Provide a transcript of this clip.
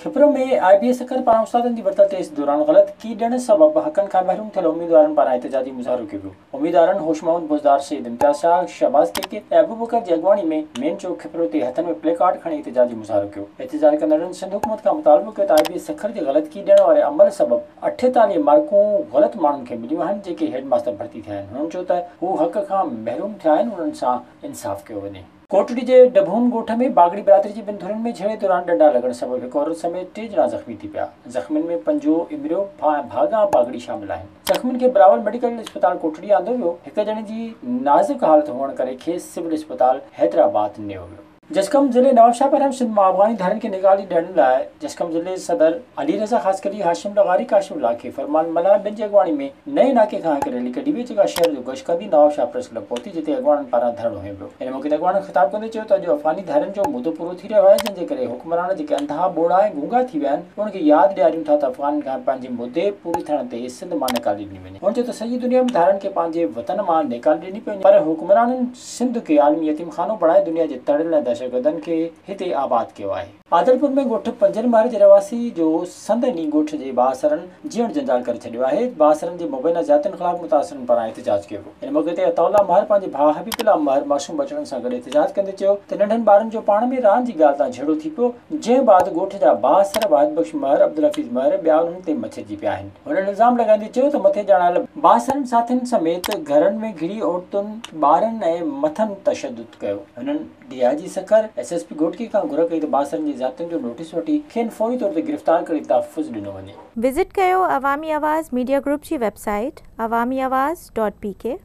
Khipro ۾ I B A Sukkur پاران استادن جي ورتل ٽيسٽ دوران غلط ڪي ڏيڻ سبب حقن کان محروم ٿيل اميدوارن پاران احتجاجي مظاهرو ڪيو ويو. اميدوارن هوش محمد بوزدار، سيد امتياز شاهه، شهباز ڪي ڪي ۽ ابوبڪر جي اڳواڻي ۾ مين چوڪ کپرو تي هٿن ۾ پلي ڪارڊ کڻي احتجاجي مظاهرو ڪيو. احتجاج ڪندڙن سنڌ حڪومت کان مطالبو ڪيو ته آء بي اي سکر جي غلط ڪي ڏيڻ واري عمل سبب 48 مارڪون غلط ماڻهن کي مليون آهن جيڪي هيڊ ماستر ڀرتي ٿيا آهن. هنن چيو ته هو حق کان محروم ٿيا آهن انهن سان انصاف ڪيو وڃي. ڪوٽڙي جي ڊڀون ڳوٺ ۾ باگڙي برادري جي ٻن ڌرين ۾ جهيڙي دوران ڏنڊا لڳڻ سبب هڪ عورت سميت ٽي ڄڻا زخمي ٿي پيا. زخمين ۾ پنجو، امريو ۽ ڀاڳان باگڙي شامل آهن. زخمين کي بلاول ميڊيڪل اسپتال ڪوٽڙي آندو ويو. هڪ ڄڻي جي نازڪ حالت هئڻ ڪري کيس سول اسپتال حيدرآباد نيو ويو. جسقم ضلعي نوابشاهه پاران سنڌ مان افغاني ڌارين کي نيڪالي ڏيڻ لاء جسقم ضلعي صدر علي رضا خاصخيلي، هاشم لغاري، ڪاشف لاکي، فرمان ملاح ۽ ٻين جي اڳواڻي ۾ نئين ناڪي کان هڪ ريلي ڪڍي وئي جيڪا شهر جو گشت ڪندي نوابشاهه پريس ڪلب پهتي جتي اڳواڻن پاران ڌرڻو هنيو ويو. ان موقعي تي اڳواڻن خطاب ڪندي چيو ته اڄ افغاني ڌارين جو مدو پورو ٿي رهيو آهي جنهن جي ڪري حڪمران جيڪي انڌا، ٻوڙا ۽ گونگا ٿي ويا آهن انهن کي ياد ڏياريون ٿا ته افغانين کان پنهنجي مدي پوري ٿيڻ تي سنڌ مان نيڪالي ڏني وڃي. هن چيو ته سڄي دنيا ۾ ڌارين کي پنهنجي وطن مان نيڪالي ڏني پئي وڃي پر حڪمرانن سنڌ کي عالمي يتيم خانو بڻائي دنيا جي تڙيل ۽ دهشتگردن کي هتي آباد ڪيو آهي. عادلپور ۾ ڳوٺ پنجن مهر جي رهواسي جو سندن ئي ڳوٺ جي بااثرن جيئڻ جنجال ڪري ڇڏيو آهي، بااثرن جي مبينا زيادتين خلاف متاثرن پاران احتجاج ڪيو ويو. ان موقعي تي عطاء الله مهر پنهنجي ڀاء حبيب الله مهر معصوم ٻچڙن سان گڏ احتجاج ڪندي چيو ته ننڍن ٻارن جو پاڻ ۾ راند جي ڳالهه تان جهيڙو ٿي پيو، جنهن بعد ڳوٺ جا بااثر واحد بخش مهر، عبدالحفيظ مهر ٻيا انهن تي مڇرجي پيا آهن. هنن الزام لڳائيندي چيو ته مٿي ڄاڻايل بااثرن ساٿين سميت گهرن ۾ گهڙي عورتن، ٻارن ۽ مٿن تشدد ڪيو. هنن. D I G Sukkur, S S P Ghotki کان گهر ڪئي ته بااثرن جي زيادتين جو نوٽيس وٺي کين فوري طور تي گرفتار ڪري تحفظ ڏنو وڃي. وزٽ ڪيو عوامي آواز ميڊيا گروپ جي website Awami Awaz dot P K.